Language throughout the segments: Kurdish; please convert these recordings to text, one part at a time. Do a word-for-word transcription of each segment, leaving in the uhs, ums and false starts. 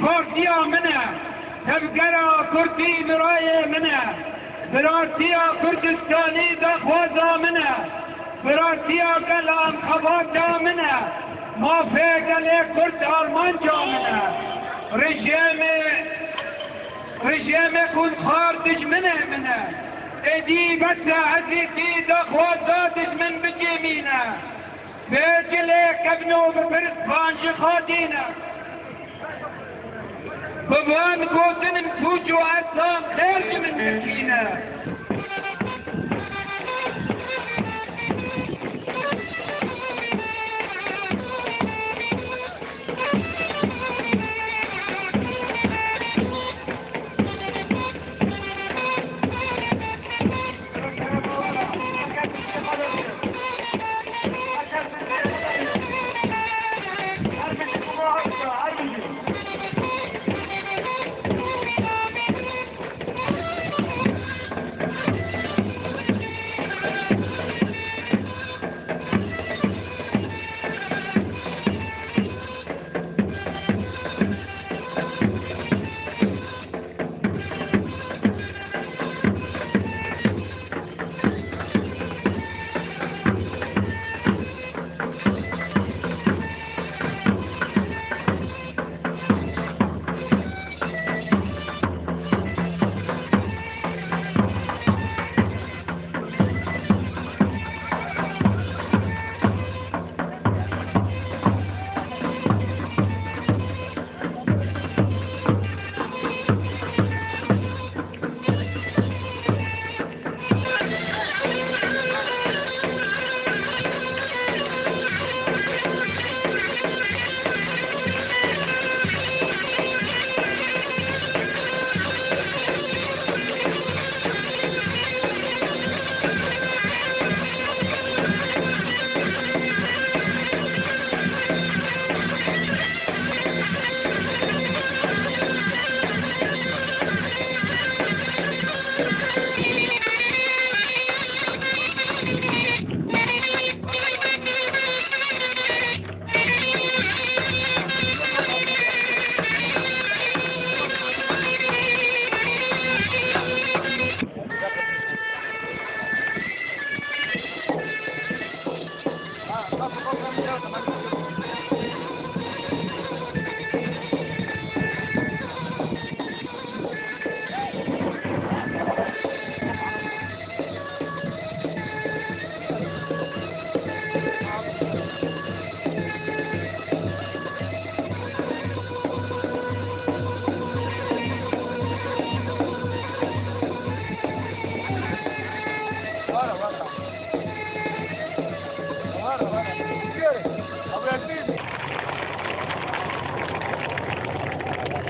Partiya min e, tevgera Kurdî mirayê min e. Biratiya Kurdistanî daxwaza min e. Biratiya gelan xebata min e. Mafê gelê Kurd armanca min e. Rejîmê, rejîmê xûnxwar dijminê min e. Êdî bes e, hezîtî daxwaza dijmin bicêmîne. Bê cilê kevno bipirs van ji Xwedê ne. Bi van gotin pûç û esan xêr ji min bikîne.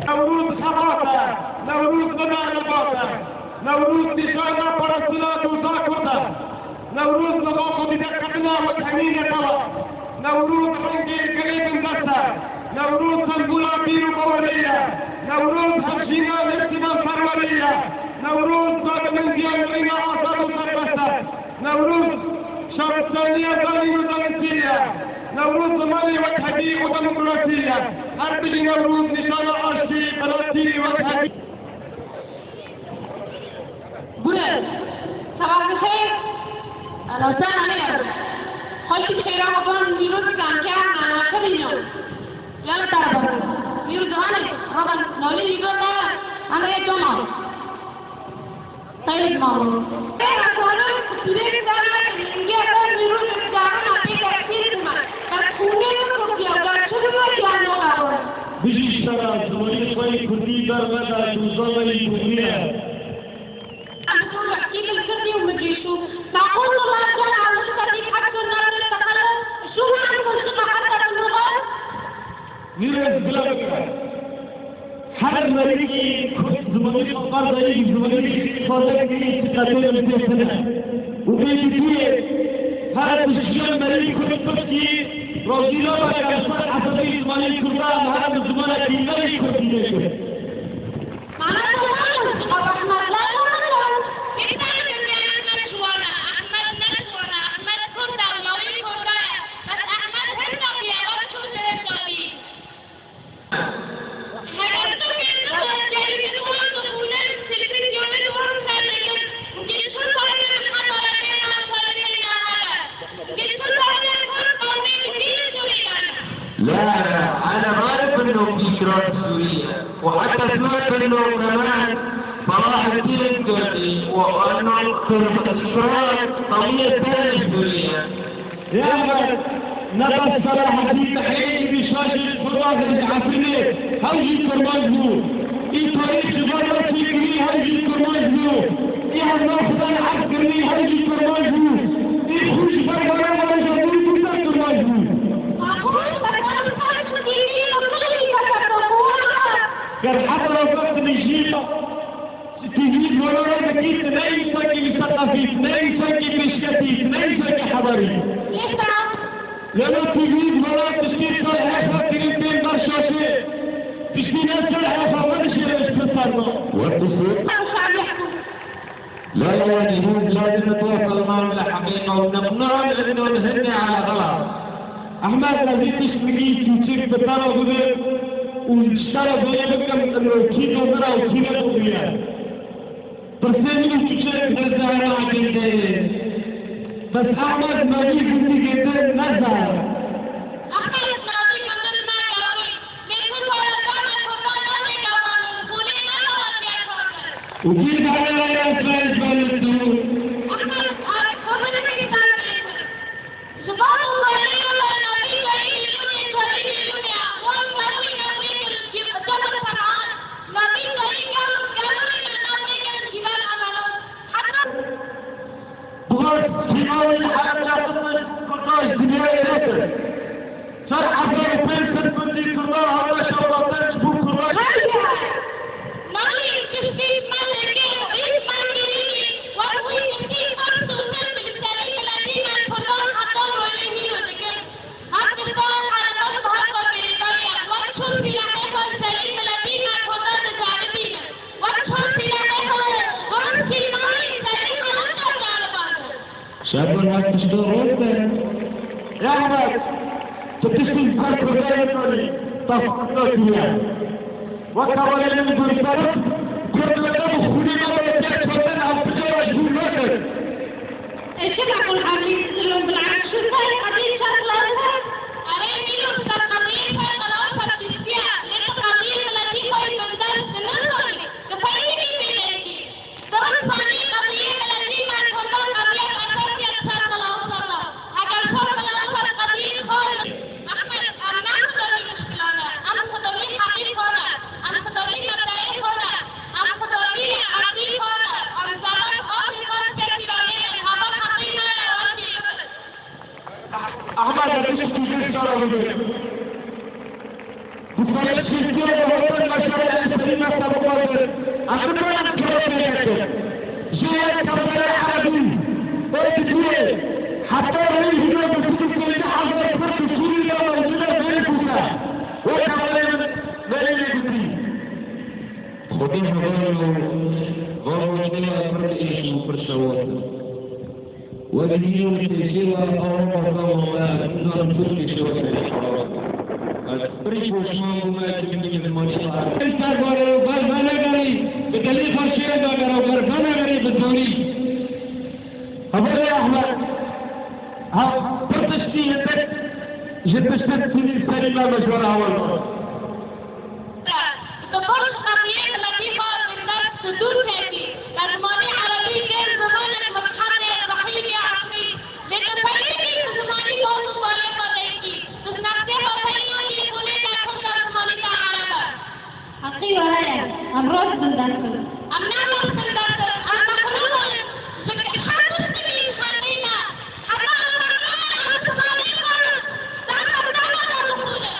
Newrûz xebat e, Newrûz bi merifat e, Newrûz nîşana parastina doza Kurd e. Newrûz li xwe xwedî derkevina wekînê xwe ye. Newrûz rengê gelê bindest e. Newrûz sembola bîr û bawerê ye. Newrûz hevjîna nêrsivan perwerê ye. Newrûz dadmendiya nirîna azad û serbest e. Newrûz şaristaniya zanîn û zanistî ye. Newrûz zimanê wekhevî û demokrasî ye. Her bijî Newrûz nîşana aştî, belatî, wekhevî. Gure, sabah bixêr, Allah'tan aleyh. Xalkî xêra xwe ban Nîrozî zanker nana xebîno. Yan tarbar. Nîroz hane, raban nolî Nîroz hane, hane doma. Sayın Mahmut. Ben atanım, sürekli bana ilgi atan Nîroz zarına pek aktif mi? Bak, bu ne yok ya, ben çocuk yok ya, ne var? Bijî ji te re, zimanê xwe yê kurdî dermede, tu zaneyî kurdî ye. Nîrez bila bike. Her merîkî kurd zimanî xwe berdayî, zimanî îfade kirî, îtîqatê min pê tune. Û bê didiyê her tiştiyê merî kurd bikî, rojî nabe ke li ser esasî zimanê kurda em her bi zimanekî merî kurdî lê kir. سوريا. وحتى سمعت إنه كمان صلاح الدين التركي وإنه الكرد قضية ثانية في سوريا. يا أحمد، نبض صلاح الدين تحرير بشاشة الفرات العفرية، هاي جي كرماز بو. إي طريق جبال وكي كري، هاي جي كرماز بو. إي هالناخذ العسكري، هاي جي كرماز بو. إي خوش بربرة ورجع بو، كل كرماز بو. Ker heta wextê jî tîvî ji wana re dikî, tu ne însankî misqefî, tu ne însankî pêşketî, tu ne însankî hebarî. Lê no tîvî ji wana tiştî ser hefa kirî tên ber şaşê. Tiştî ne ser hefa me dişêre ji pir serma. Wek tiştî. لا، لا، يعني هو لازم نتواصل معهم لحقيقة ونقنعهم إنه هن على غلط. Ehmed, ez ê tişt bigî çûçik bi te re bibim û ji te re bêyî bikim, ino kî dozir e û kî ne dozir e. Pirsê min û çûçik hêzahira aqîdeyê. Bes Ehmed, me vî gundî gêtir nezar. Ehmed, me vî gundî nezar. Û dî daye ez berê ji ber li dûr. Bixwe sîma wî herekatê kurda ji dinyayê nekin. Çar hezar û pênc sed gundî kurda hatin şewratin ji bo kurda. Malê tiştî maleke û îsmankirînî wek wî tiştî her sosen bi serî miletî me kurdan heta royê hîro dikin. Her tiştan herekat bi her xwe girêdayî ye. Wek çûn pîlehê xwe serî miletî me kurdan diceribînin. Wek çûn pîlehê xwe bi rûskî malî serî milet xwe diceribandin. Şervan her tişta rast e. Ehmed, tu tiştî ji ber Kurda yê Kurî, te fikra kiriye. Wek hevalên min guhdarî, Kurd li te bi xûnê me bereket çandin, ev piçe re ji bîr nekin. Eşek Abdulhamid, Zulum Bil'aks, şu sayı kadın çatlağı. Araya Milo, Abdulhamid, Abdulhamid, Abdulhamid, Abdulhamid, Abdulhamid, Abdulhamid, Abdulhamid, Abdulhamid, Kurdan qadiyê miletî me kurdan qadiya ser sala û sala. Heger ser sala û sala qadiyê xwe Ehmed, em ne xwedawî muşkilane, em xwedawî heqî xwe ne, em xwedawî mebdeyê xwe ne, em xwedawî erdî xwe ne, em zerrek avê xwe kesî re nêdin, hema heqî me ye, wekî Ehmed, ez tiştî vê şara bibêjim. Bi serê Tirkiyeyê de hostin meşerê enserî me sebeba de. Em nikarin kiro pê nekin. Ji yê kevberê erebî, ê didiyê, heta rêyî hîno bi sî û pêncî hezar Kurd û Sûrî de mewcûd e vê gûte. Wek hevalê min Melî lê gotî. Xwedê hevalno, va rojneya pir êş û pir şewat e. Wek dîn û pêşêwa Ewropa zama me, nizanim çi pêşêwa pêşêwa. Ez pirî poşman bûme, çimkî min zimanî xwe. Ser barê û ber venegerî, bi delî xwe şêr vegere û ber venegerî bi zorî. Hevalê Ehmed, ha, pir tiştî hindik ji tiştin tînî serî me, me ji wan heval. Bi pir ji qediyê miletî xwe zindek ji dûr çêkî, zimanî erebî kir zimanek mizhebê, zehîfê eslî, lê tu peynî kî bi zimanî baz û balê xwe deykî, tu nefsê xwe peynî kî xûnê te kurd e, zimanî te ereb e. Heqî we heye, em rast zindek bin. Em ne rast zindek bin, em mexlûq in, ji her tiştî bî xelqî me. Heta em mexlûq in, em zimanê xwe, zehmet zehmet em bixwînin.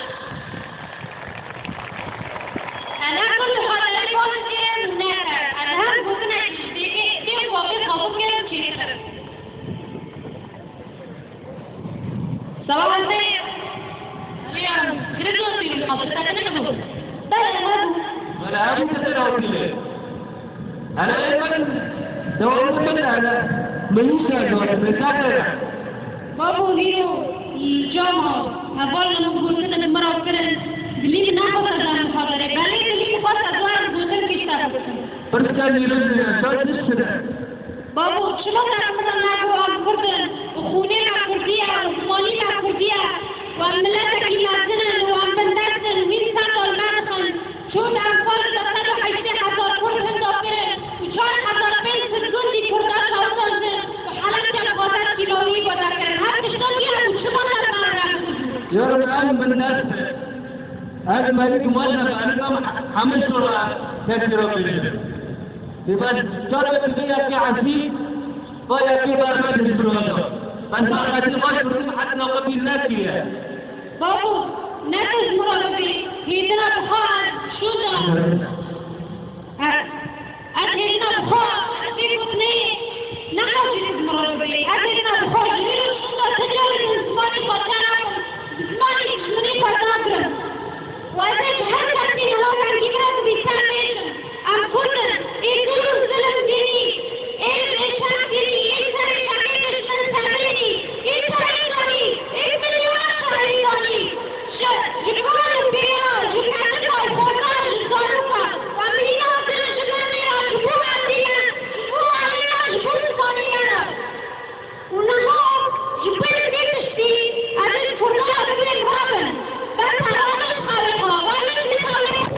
Ene ku li xwe derê xwe dikê min neke, ez her gotinekî ji dêkê, dê xwe bê xwe bikê çêtir. Sewahê te, yan, girêdayî xwe bi te nibû. Belê, hebû. Belê, hebû, te tê rewtî lê. Hele ê min dewam bikin, hele min îşe dewam bikin, te tê re. Babo, hîro, î, cama, heval min gotin, min ra kirin, dilî min nexwest ez em xwe derê. Belê dilî min xwest ez wan gotin pişta bikim. Pirsa nîrozê ye, ser tişt tune. Babo, çima te min re negot em kurd in û xûnê me kurdî ye û zimanî me kurdî ye û em miletekî mezin in û em bindest in, wî sed sal me dixin, Nas, ez meriv muellef, ez bam hemil sora tefsîra bêjim. Bê bes, çar wekî vê yekê esî, va yekê bermez hizbûna da. Ben taqetê va şûrû heta qebîl nekiriye. Babo, ne ez mura bibî, hêdina bi xwe ez şûnda. Ez hêdina bi xwe, ez vê gotinê nexwazî ez mura bibî. Ez hêdina bi xwe ji vê rojê şûnda ti carî min zimanê xwe te nakim, bi zimanê dijminê xwe nakim. Û ez ê ji her kesî niha vengî bira dibî te bêjim. Em Kurd in, ê zulm, zulm dînî, ê, ê şer dînî, ê serê çekê dijmin sebrênî, ê perê danî, ê milyonan perê danî. Ji, ji kal û pêra, ji kedika û xorta, ji zaroka, em hîna din ji ber wê re, ji bo erdê ne, ji bo alî ne, ji bo zimanê ne. Û niha ji ber vê tiştî ez ê ji Kurdan re bibêm rabin. Bes e, rabin xalê xwe, rabin li xalê xwe.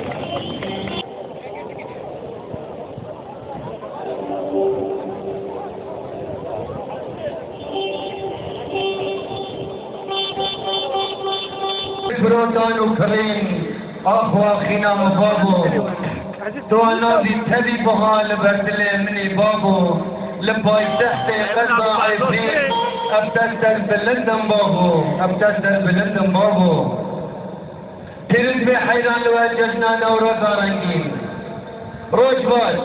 Firotan û kirîn, ax û axîna min babo. Tu navî tevî buha li ber dilê min î babo. Li paytextê qeza Efrîn, ev te serbilind in babo, ev te serbilind in babo. Pîroz be heyran li we cejna Newroza rengîn. Roj baş,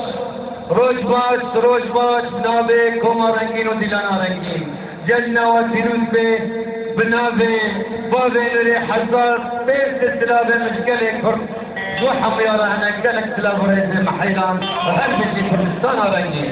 roj baş, roj baş navê koma rengîn û dîlana rengîn. Cejna we pîroz be, bi navê bavê nûrê hezar pêr di silavê min ji gelê Kurd. Ji hemûya re hene gelek silav û rêzê me heyran, her bijî Kurdistana rengîn.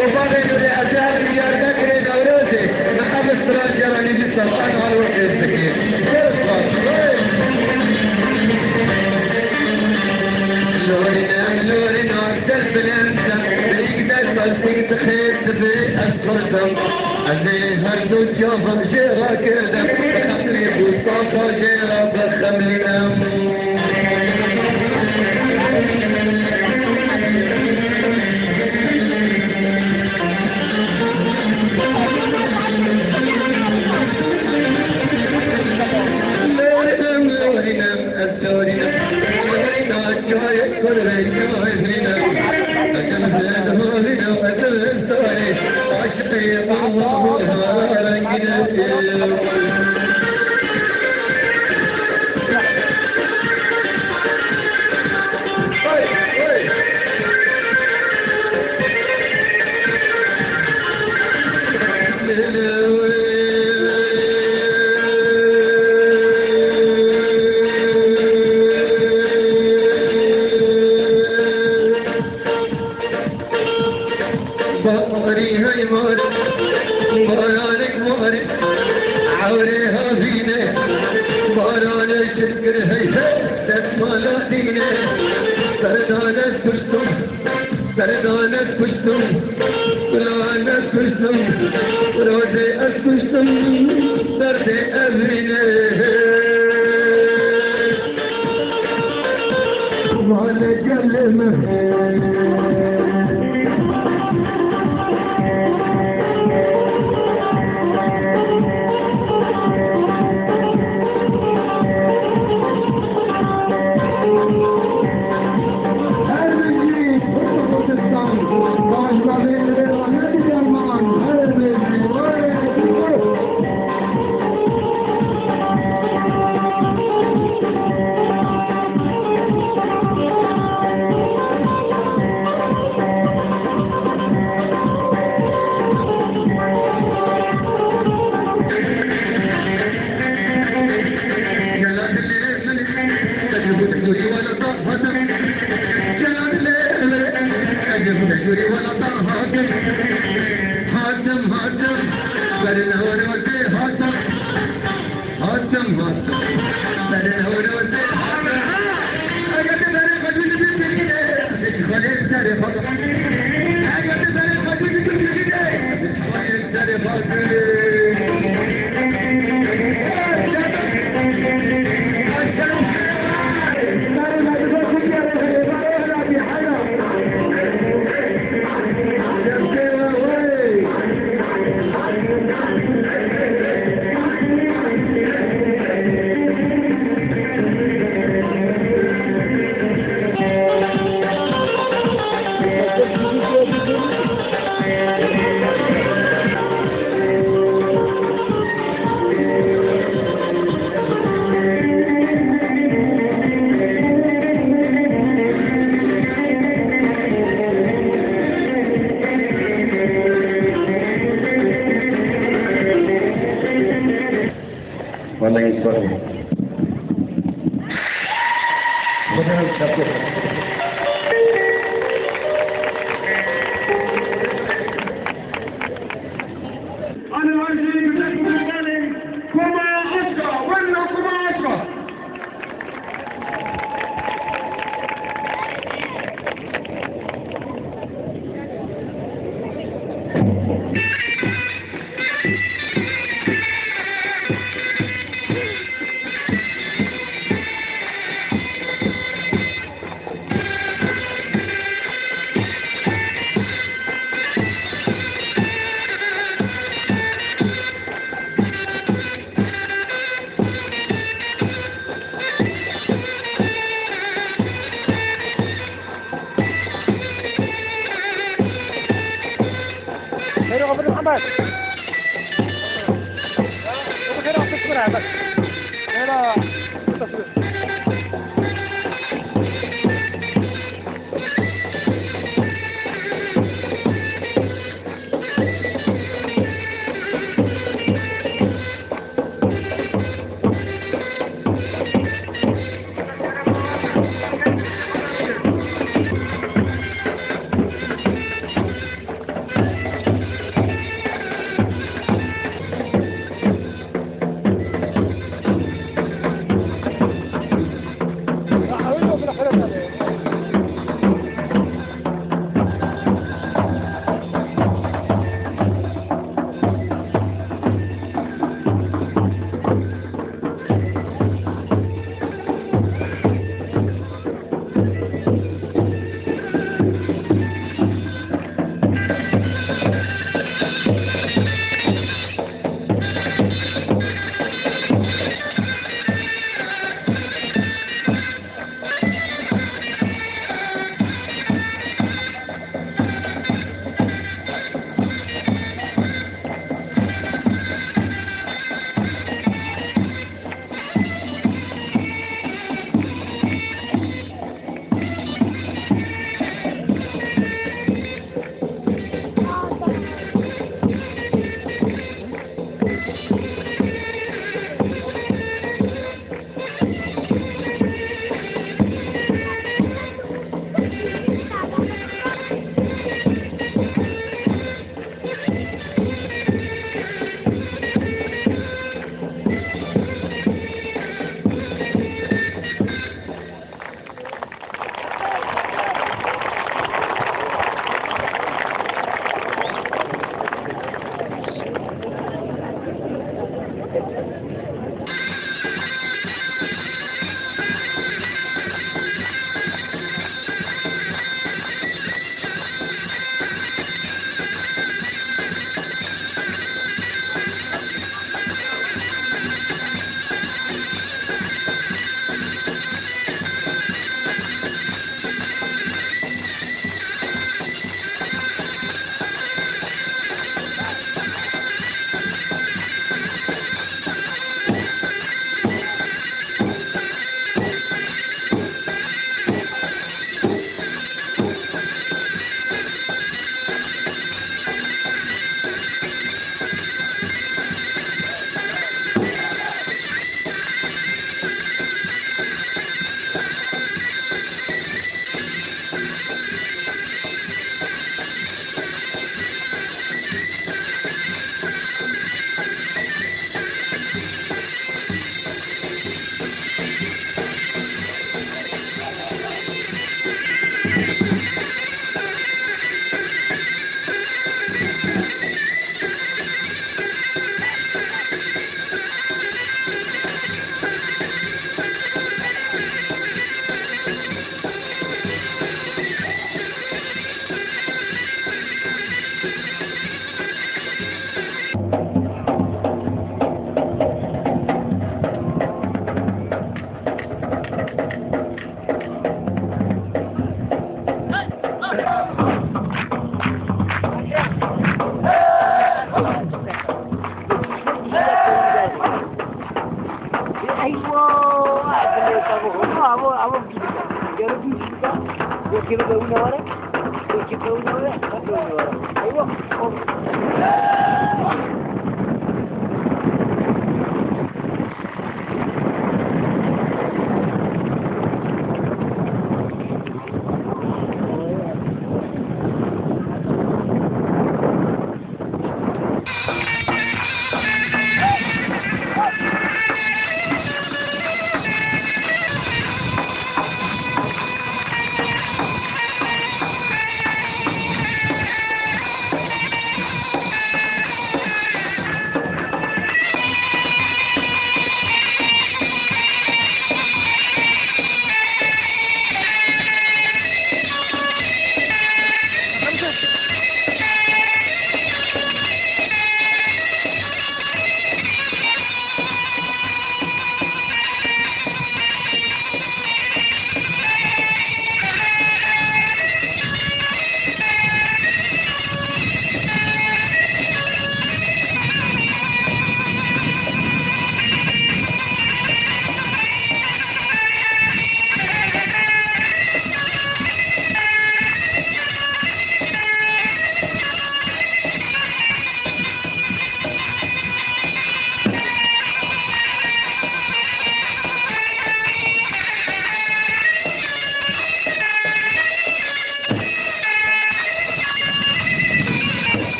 Kurbanê Nûrê Ezel, Diyarbekirê Newrozê, me ev stranca re nîvî Serkan Alwê qêz dikê. Zor spas. Lorînem, lorîna ser bilind e, bêyîk der pelsîk dixê divê ez xurdim. Ez ê her du çavan jê ragirim, xetrê bû safa jê re bixemlînim. Lorînim, lorînim, ez lorînim. Lorîna çayê kurê çayê lorînim. Ez lorînim, ez lorînim. Aşiqê Allah û rengînim. Baranê çirkir hey hey, destmala dîne. Serdan ez kuştum, serdan ez kuştum, gulan ez kuştum, rojê ez kuştum, derdê evîne. Vale gelme. Hatim, hatim, hatim. Hatim, hatim. Serê hewlê wezê hatim. Eger tu berê xwe dû dibî birîne, xwelê serê xwe. Eger tu berê xwe dû dibî birîne, xwelê serê xwe. Vallahi sorry. Xwedê ew çapê. Ana van jî millet milletê koma aşka, wella koma aşka. Xêr oxir Muhammed. Xêr oxir Muhammed. Xêr oxir.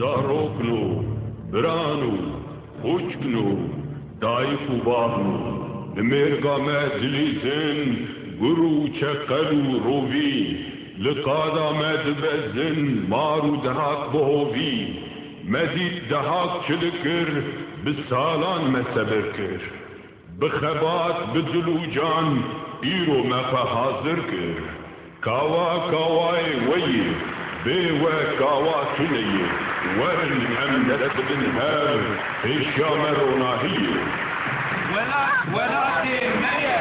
Zarokno, birano, xûçkno, dayik û bavno, li mêrga me dilîzin, gur û çeqel û rovî, li qada me dibezin, mar û dehak bi hovî. Me dît dehak çi dikir, bi salan me sebir kir. Bi xebat, bi dil û can, îro me xwe hazir kir. Kawa kawayê we yê, bê we kawa tune ye. Werin em dest bidin hev, pêşiya me ronahiyê. Welat welatê me ye,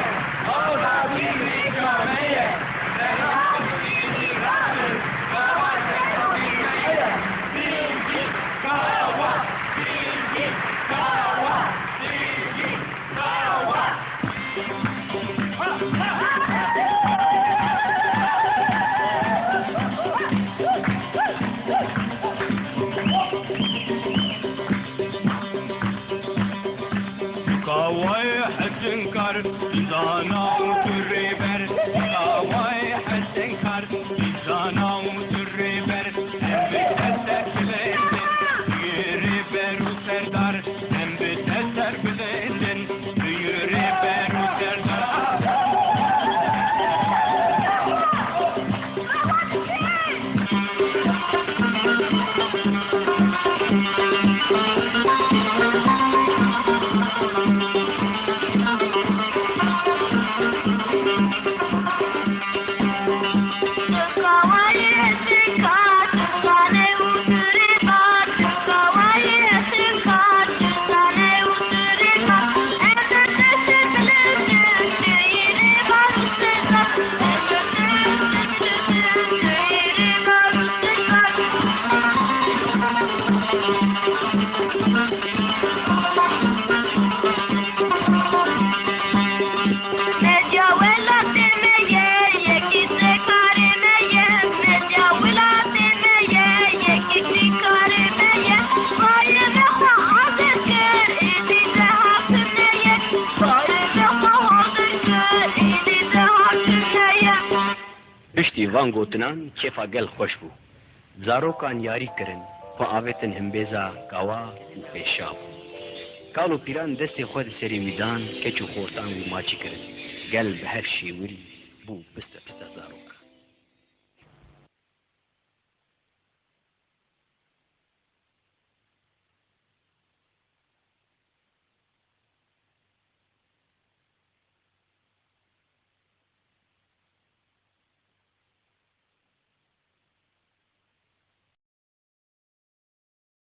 azadî rêka me ye. Selam Îranê, kawa serokê me ye. Dengî kawa, dengî kawa, dengî kawa. Kawayê Hesinkar, zana û tu rêber. Kawayê Hesinkar, zana û tu rêber. Em bi te ser bilindin, tu yê rêber û serdar. Em bi te ser bilindin, tu yê rêber û serdar. Medya welatê me ye, yekî serkarê me ye. Medya welatê me ye, yekî serkarê me ye. Bayê me xwe hazir kir, êdî de hatine ye. Bayê me xwe hazir kir, êdî de hatine ye. Piştî van gotinan kêfa gel xweş bû. Zarokan yarî kirin, xwe avêtin himbêza kawa û pêşa bû. Kal û pîran destê xwe di serê wî dan, keç û xortan wî maçî kirin. Gel bi her şêwirî bû piste piste zarok.